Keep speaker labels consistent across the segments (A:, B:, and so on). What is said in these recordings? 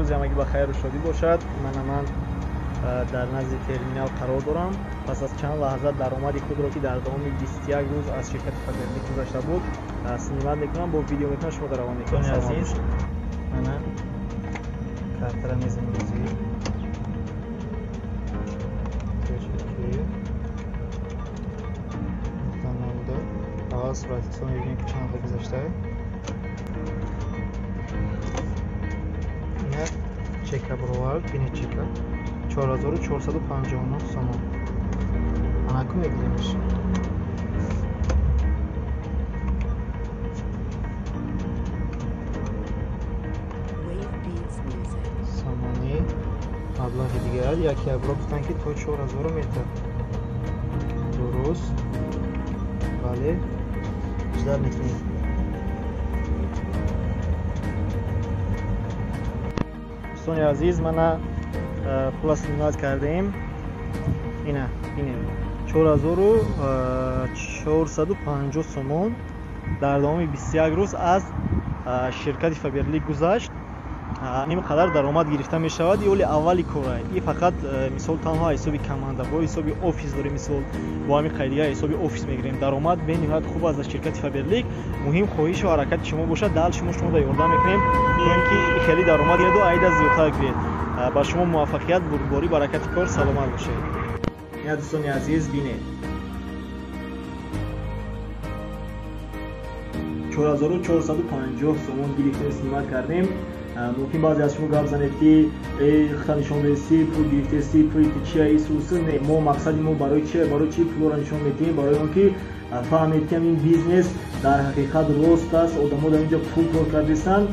A: Рӯзи ҳамагӣ ба хайру шодӣ бошад. Ман дар назди терминал қарор дорам. Пас аз чанд лаҳза даромади худро, ки дар давоми 21 рӯз аз ширкати Фаберлик гузашта буд, снимат мекунам, бо видео мекунам, шумо дар равон мекунам. Азиз, мана картара мезанем рӯзи аввал сурати мебинем, ки чанд гузашта. Чека баровард, бинед чека 4459 сомон. Анаку мегиремш. Сомонӣ маблағи дигар як ябро гуфтанд, ки то 4000 метр. Дуруст, бале, ждать мекунем. Дӯстони азиз, мана пула снимат кардем. Ина бинем, 4450 сомон дар давоми 21 рӯз аз ширкати Фаберлик гузашт. Ин қадар даромад гирифта мешавад. Ёли аввали кора и фақат мисол танҳо ҳисоби команда, бо ҳисоби офис дорем, мисол бо ҳамин қайдига ҳисоби офис мегирем. Даромад бениҳоят хуб аст аз ширкати Фаберлик. Муҳим хоҳишу ҳаракати шумо бошад. Дал шумо дар ёрдам мекунем, то ин ки хеле даромад гиреду айда зиёдтар гиред. Ба шумо муваффақият, бурдборӣ, баракати кор, саломат бошед. Ина дӯстони азиз, бинед, 4450 сомон гирифтем, снимат кардем. Мумкин баъзе аз шумо гап занед, ки эй, хата нишон додеси, пул гирифтеси, пули ки чия, исуси. Не, мо мақсади мо барои чи, барои чи пулро нишон медиҳем? Барои он ки фаҳмед, ки ин бизнес дар ҳақиқат рост аст, одамо дар инҷо пул кор кардесанд.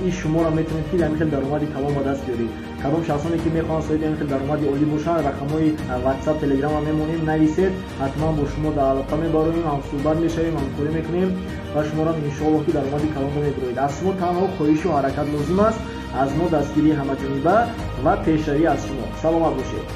A: Ин шуморо метавонед, ки ҳамин хел даромади калон ба даст биёред. Кадом шахсоне ки мехоҳанд соҳиби ҳамин хел даромади олӣ бошанд, рақамҳои WhatsApp, Telegram мемонем, нависед, ҳатман бо шумо дар алоқа мебароем, ҳамсӯҳбат мешавем, ҳамкорӣ мекунем ва шуморо иншоаллоҳ ки даромади калонро мебироед. Аз шумо танҳо хоҳишу ҳаракат лозим аст, аз мо дастгирии ҳамаҷониба ва пешравӣ аз шумо. Саломат бошед.